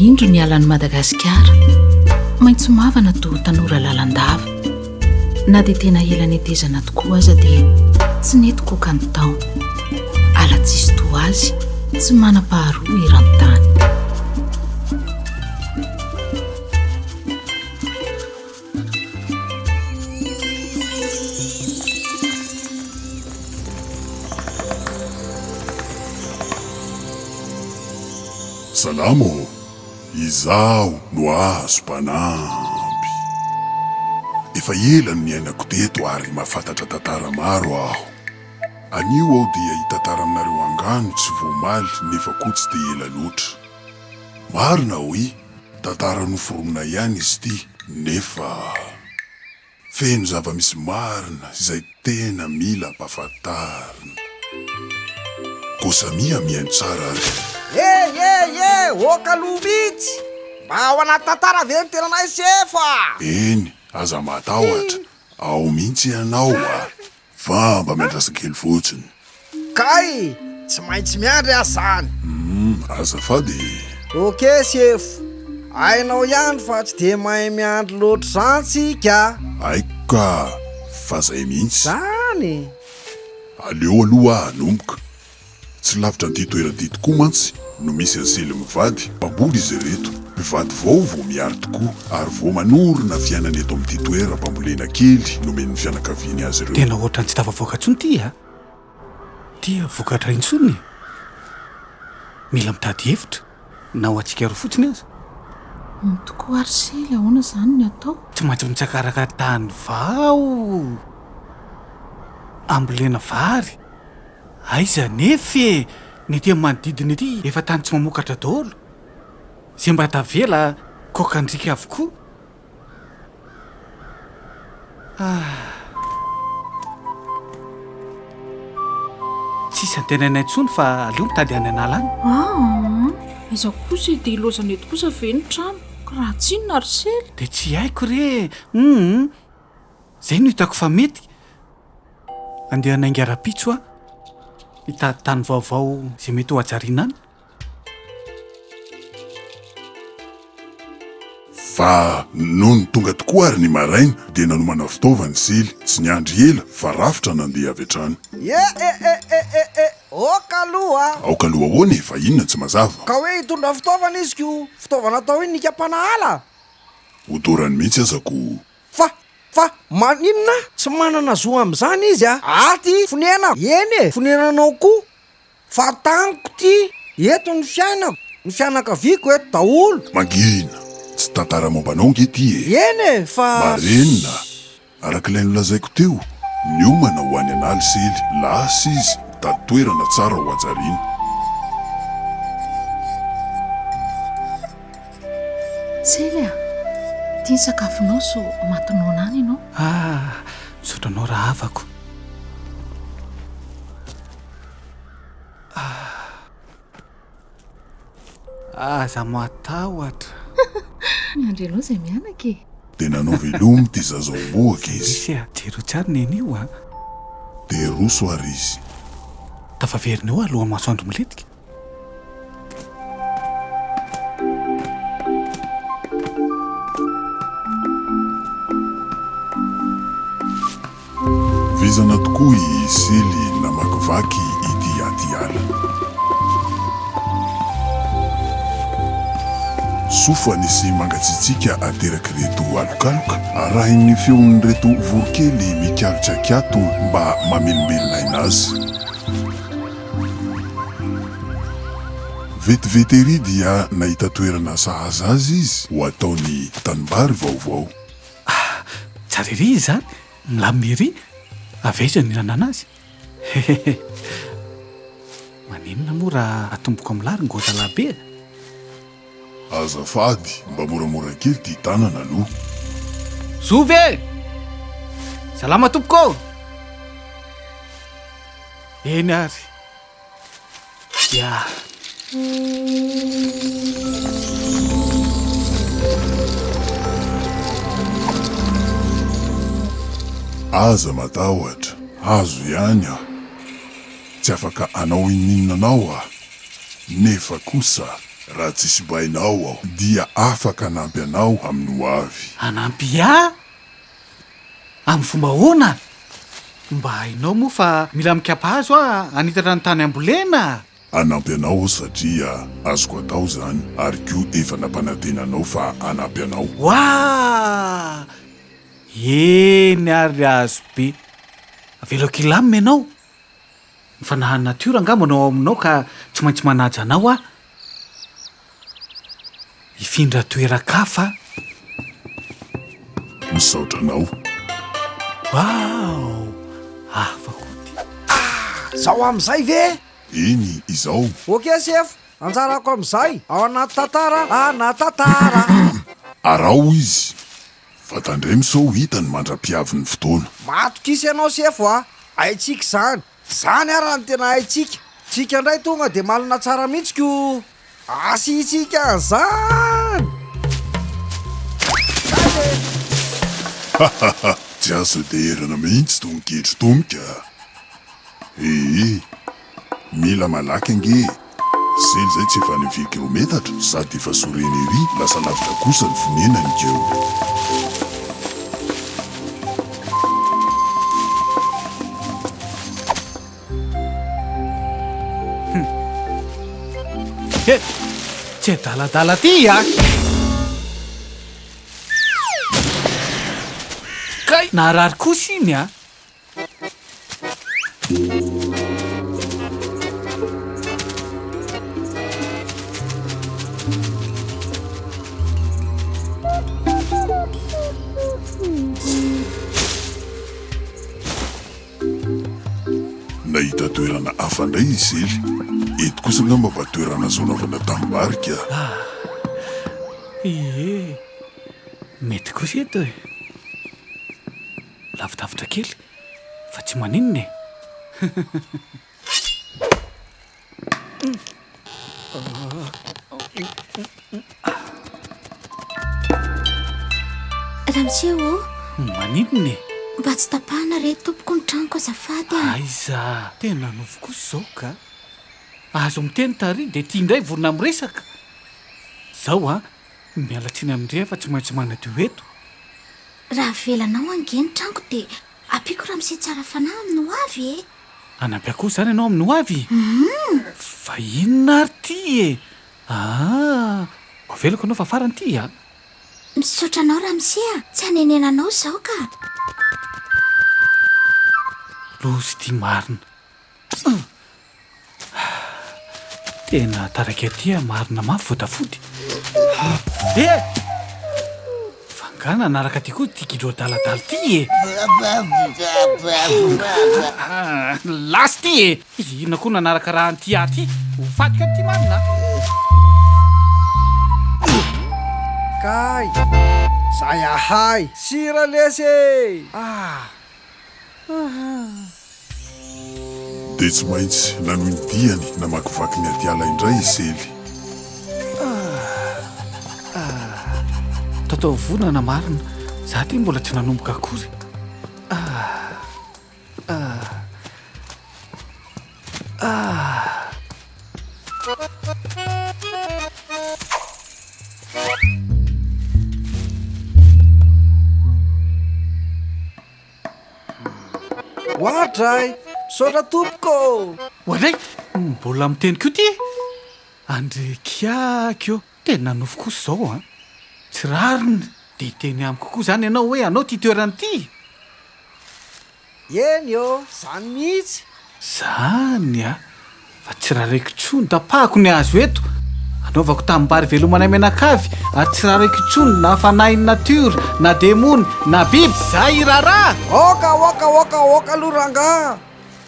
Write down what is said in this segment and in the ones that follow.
Indro ny alan'i Madagasikara, maitso mavana toa tanora lalandava. Na dia tena ela netezana tokoa aza dia tsy nety koka ny taona. Ala tsisy toa azy, tsy manam-paharoa eran-tany. Salama ô! Izaho no azo mpanampy. Efa ela no niainako teto ary mahafantatra tantara maro aho. Anio aho dia hitantara aminareo angano tsy vao omaly nefa koa tsy dia ela loatra. Marina oui, tantara noforonina ihany izy ity nefa feno zava-misy marina izay tena mila ampafantarina. Koa samia mihaino tsara ary. Ye ye ye, ok aloha mihitsy! Mba ao anaty tantara ve ny tenanay sefo a! Eny, aza matahotra, ao mihitsy ianao a! Fa mba miandrasa kely fotsiny. Kay! Tsy maintsy miandry aho zany. Humm azafady e. Ok sefo, hainao ihany fa tsy de mahay miandry loatra zany tsika. Haiko ka, fa zay mihitsy. Zany? Aleo aloha aho hanomboka. Tsy lavitra an'ity toerana ity tokoa mantsy no misy an'i Sely mivady, mpamboly izy ireto. Mpivady vao vao mihary tokoa ary vao manorina fiainana eto amin'ity toeram-pambolena kely nomen'ny fianakaviany azy ireo. Tena ohatran'ny tsy tafavoaka intsony ity a! Tia vokatra intsony e! Mila mitady hevitra, na ho antsika roa fotsiny aza. Ny tokoa ary Sely, ahoana izany ny atao? Tsy maintsy mitsakaraka tany vao ambolena vary. Aiza anefa e! Ny ety amin'ny manodidina ety efa tany tsy mamokatra daholo. Izay mba tavela kaokandriaka avokoa. Ah. Tsisy antenaina intsony fa aleo mitady any an'ala any. Aa! Aiza kosa e, dia ilaozana eto kosa ve ny trano? Raha tsinona ry sela. Dia tsy haiko re e! Hum! Izay no hitako fa mety. Andeha hanainga rahampitso aho, hitady tany vaovao izay mety ho hajariana any. Fa nony tonga tokoa ary ny maraina dia nanomana fitaovana i Sely, tsy niandry ela fa rafitra nandeha avy hatrany. E e e e e e ok aloha a! Aoka aloha ahoana e, fa inona tsy mazava? Ka hoe hitondra fitaovana izy ko, fitaovana atao inona hikapana ala? Hodorany mihitsy aza ko. Fa Fa maninona? Tsy manana zo amin'izany izy a! Aty fonenako, eny e, fonenanao koa. Fa taniko ty, eto ny fiainako, ny fianakaviako eto daholo. Mangina! Tsy tantara momba anao nge ty e! Eny e, fa. Marenina! Araka ilay nolazaiko teo, niomana ho any an'ala i Sely, lasa izy mitady toerana tsara ho hajariana. Sely a! Ity ny sakafonao so maty noana any ianao. Ah! Misaotra anao rahavako. Ah! Aza matahotra. Miandry anao izay mianaka e! Dia nanao veloma ity zaza ao am-bohoka izy. Misy a! Jereo tsara neny io a! Dia roso ary izy. Tafaverina eo alohan'ny masoandro milentika. Vizana tokoa i Sely namakivaky ity aty ala. Soa fa nisy mangatsiatsiaka aterak'ireto alokaloka, arahin'ny feon'ireto voronkely mikalo tsy an-kiato mba mamelombelona aina azy. Vetivety ery dia nahita toerana sahaza azy izy ho ataony tanimbary vaovao. Ah! Tsara ery izy izany, milamina ery, avy aiza no nihinanana azy? Hehehe! Maninona moa raha atomboko amin'lah ry ngôzalahy be a? Azafady, mba moramora kely ity tanana aloha. Zovy e! Salama tompoko ô! Eny ary. Ya. Aza matahotra, azo ihany aho. Tsy afaka hanao inoninona anao aho. Nefa kosa. Raha tsy simbainao aho dia afaka hanampy anao amin'ny ho avy. Hanampy ahy? Amin'ny fomba ahoana? Mba hainao moa fa mila mikapa hazo aho hanitatra ny tany ambolena? Hanampy anao aho satria azoko atao izany ary koa efa nampanantena anao fa hanampy anao. Oaa! Eny ary azo be. Avelako hilamina ianao. Ny fanahin'ny natiora angamba no ao aminao ka tsy maintsy manaja anao aho. Hifindra toeran-kafa. Misaotra anao. Waouh! Hafa koa ity. Ah! Zao amin'izay ve? Eny, izao. Ok sefo, anjarako amin'izay ao anaty tantara ana tantara. Araho izy. Fa tandremo sao hitany mandra-piavin'ny fotoana. Matokisa ianao sefo a! Haintsika izany. Izany ara no tena haintsika. Tsika indray tonga dia malina tsara mihitsy ko! Asiantsika an'izany! Zay e! Hahaha! Tsy azo deherana mihitsy itony gidro itony ka! Ee! Mila malaky ange e! Zely zay tsy efa any firy kilometatra sady efa sorena ery lasa lavitra kosa ny fonenany keo. He! Tsy adaladala ty a! Kay! Naharary kosa iny a! Nahita toerana hafa indray i Zely. Eto kosa angamba mba toerana azo anaovana tanimbary ka. Ah, ie, mety kosa eto e. Lavidavitra kely fa tsy maninona e! Ramose ô! Maninona e? Mba tsy tapahana re tompoko ny tranoko azafady a! Aiza! Tena nofy kosa izao ka! Azo miteny tary dia ity indray vorona miresaka! Izao an! Miala tsiny amin-dry aho fa tsy maintsy manadio eto. Raha avelanao ange ny tranoko dia ampiako ramose tsara fanahy amin'ny ho avy e! Hanampy ahy koa izany ianao amin'ny ho avy? Fa inona ary ity e? Aa! Avelako ianao fa farany ity a! Misaotra anao ramose a! Tsy hanenenanao izao ka! Loza ity marina. Tena taraiky aty aho marina mafy vodafody. Eh! Fa nga nanaraka aty koa ity gidro adaladala ity e? Lasa ity e! Inona koa nanaraka raha an'ity ahy ity? Ho fatiko eto ity marina. Kay! Zay ahay! Sira lesy e! Ah! Dia tsy maintsy nanohy ny diany namakivaky ny atiala indray i Sely. Tatao vonana marina, za ty mbola tsy nanomboka akory. Oadray! Misaotra tompoko ô! Oadray! Mbola miteny koa ty e! Andre kiaky ô! Tena nofy kosa izao an! Tsy rariny! Dia hiteny amiko koa izany ianao hoe anao ity toerana ity? Eny ô! Izany mihitsy! Zany a! Fa tsy rareko intsony, tapahako ny hazo eto, anaovako tanimbary velomanay mianakavy ary tsy rareko intsony na fanahin'ny natiora, na demony, na biby, zay raharaha! Aoka, aoka, aoka, aoka aloha rangaha!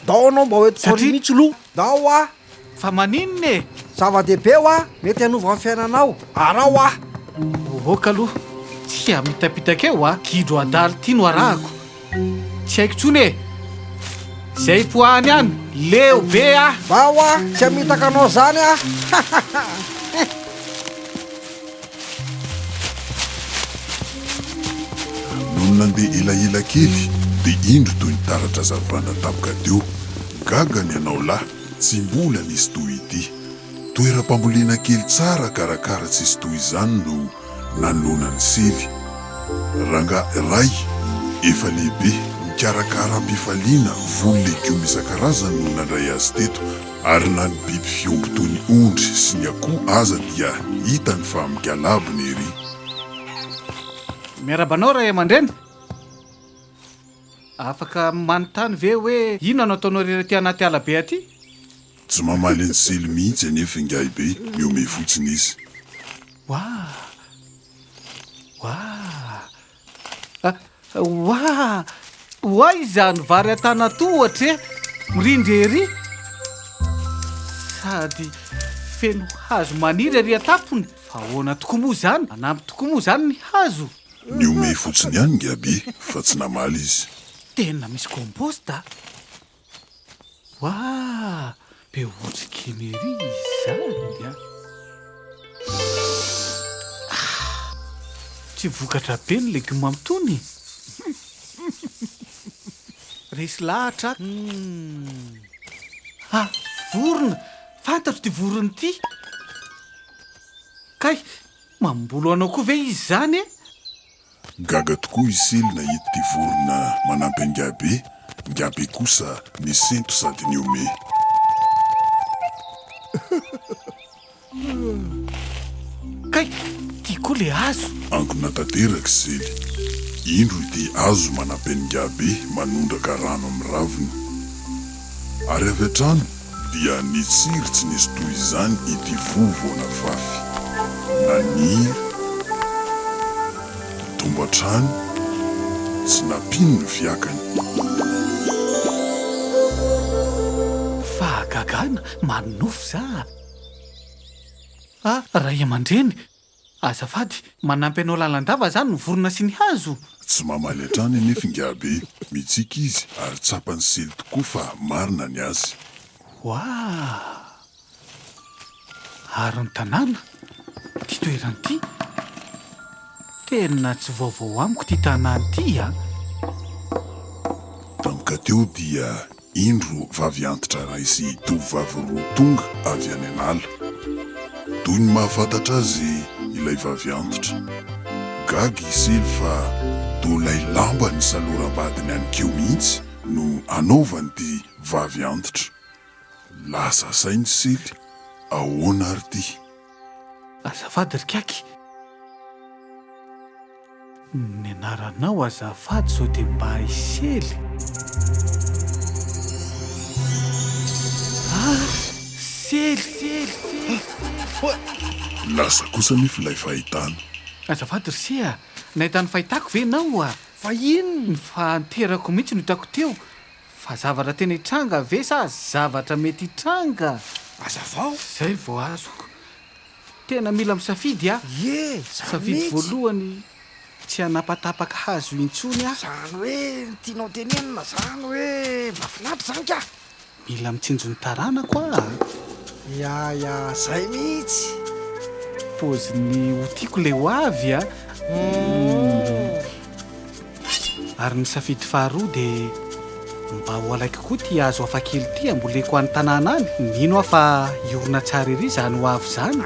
Ndao anao mba ho entiko ary Satria. mihitsy aloha! Ndao hoa! Fa maninona e? Zava-dehibe hoa, mety hanova ny fiainanao. Araho aho! Aoka aloha, tsy hamitapitaka eo a! Gidro adala ity no arahako. Tsy haiko intsony e! Izay hipoahany any, leo be aho! Ndao aho, tsy hamitaka anao izany aho! Nony nandeha elaela kely dia indro toy ny taratra hazavana tampoka teo. Gaga ny anao lahy, tsy mbola nisy toy ity. Toeram-pambolena kely tsara karakara tsisy toy izany no nanoloana an'i Sely. Rangahy iray efa lehibe mikarakara am-pifaliana voly legioma isan-karazany no nandray azy teto ary na ny biby fiompy toy ny ondry sy ny akoho aza dia hitany fa migalabona ery. Miarahaba anao ray aman-dreny. Afaka manontany ve hoe inona no ataonao irery aty anaty ala be aty? Tsy mamaly an'i Sely mihitsy anefa ingahibe, mihomehy fotsiny izy. Oa! Oa! Oa! Oa izany vary an-tanan-tohatra e! Mirindra ery! Sady feno hazo maniry ery an-tampony! Fa ahoana tokoa moa izany? Manampy tokoa moa izany ny hazo? Nihomehy fotsiny ihany Ingahibe fa tsy namaly izy. Tena misy compost a! Oa! Be otrik'iny ery izany a! Ah! Tsy vokatra be ny legioma amin'itony? Resy lahatra aho. Ah! Vorona! Fantatro ity vorona ity! Kay! Mamboly ho anao koa ve izy izany e? Gaga tokoa i Sily nahita ity vorona manampy an'Ingahibe, Ingahibe kosa nisento sady nihomehy. Kay, ty koa le hazo! Ankona tanteraka i Sily. Indro ity hazo manampy an'Ingahibe manondraka rano amin'ny raviny. Ary avy hatrany dia nitsiry tsy nisy toy izany ity voa vao nafafy. Naniry, nitombo hatrany, tsy nampino ny fiakany. Fahagagana, manonofy za a! Ray aman-dreny, Azafady, manampy anao lalandava zany ny vorona sy ny hazo? Tsy mamaly hatrany anefa ingahibe, mitsiky izy ary tsapan'i Sely tokoa fa marina ny azy. Oaa! Ary ny tanàna? Ity toerana ity? Tena tsy vaovao amiko ity tanàna ity a! Tampoka teo dia Indro vavy antitra iray sy tovovavy roa tonga avy any an'ala. Toy ny mahafantatra azy ilay vavy antitra. Gaga i Sely fa toa ilay lamba nisaloram-badiny aninkeo mihitsy no anaovan'ity vavy antitra. Lasa saina i Sely, ahoana ary ity? Azafady ry Kaky. Ny anaranao azafady sao dia mba i Sely? Ah! Sely! Sely! Sely! Lasa kosa anefa ilay fahitana. Azafady ry se a! Nahita ny fahitako ve ianao a? Fa inona? Ny fahanterako mihitsy no hitako teo. Fa zavatra tena hitranga ve sa zavatra mety hitranga? Azavao. Izay vao azoko. Tena mila misafidy aho. Ie, zany Safidy mihitsy. voalohany, tsy hanapatapaka hazo intsony aho. Zany hoe ny tianao tenenina zany hoe mahafinaritra zany ka! Mila mitsinjo ny taranako aho a! Ya ya, zay mihitsy. Paozin'ny ho tiako ilay ho avy a! Ary ny safidy faharoa dia mba ho alaiko koa ity hazo hafakely ity hamboleko any tanàna any. Mino aho fa hiorina tsara ery izany ho avy izany.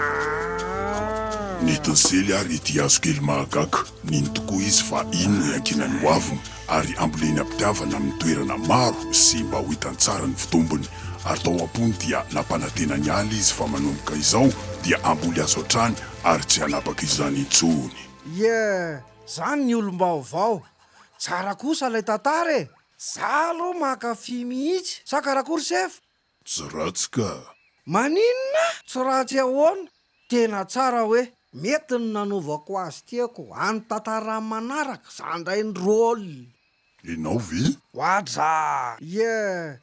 Nentin'i Sely ary ity hazo kely mahagaga. Nino tokoa izy fa iny no iankinan'ny ho aviny ary hamboleny am-pitiavana amin'ny toerana maro sy mba ho hitany tsara ny fitombony. Ary tao am-pony dia nampanantena ny ala izy fa manomboka izao dia hamboly hazo hatrany ary tsy hanapaka izany intsony. Yeah! Zany ny olom-baovao. Tsara kosa ilay tantara e! Za aloha mankafy mihitsy, sa karakory sefo? Tsy ratsy ka! Maninona? Tsy ratsy ahoana? Tena tsara hoe. Mety ny nanaovako azy tiako any tantara manaraka za ndray ny rôle. Enao ve? Oadra! Ie!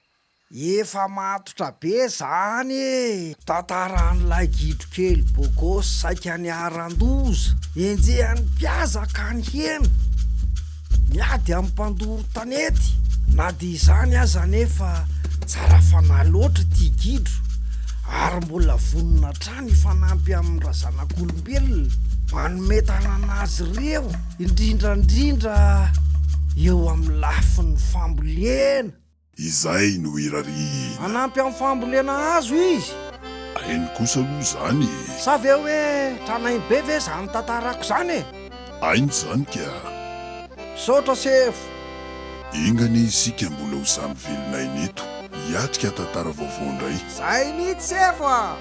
Efa matotra be zany e! Tantaran'ilay gidro kely bogosy saika niharan-doza, enjehan'ny mpihaza ka nihena, miady amin'ny mpandoro tanety. Na dia izany aza anefa tsara fanahy loatra ity gidro ary mbola vonona hatrany hifanampy amin'ny razanak'olombelona, manome tanana azy ireo, indrindra indrindra eo amin'ny lafiny fambolena. Izay no irariana. Hanampy amin'ny fambolena hazo izy. Hainy kosa aloha izany e! Sa ve hoe tranainy be ve izany tantarako izany e? Hainy izany ka! Misaotra sefo! Enga anie isika mbola ho samy velon'aina eto hiatrika tantara vaovao indray. Zay mihitsy sefo a!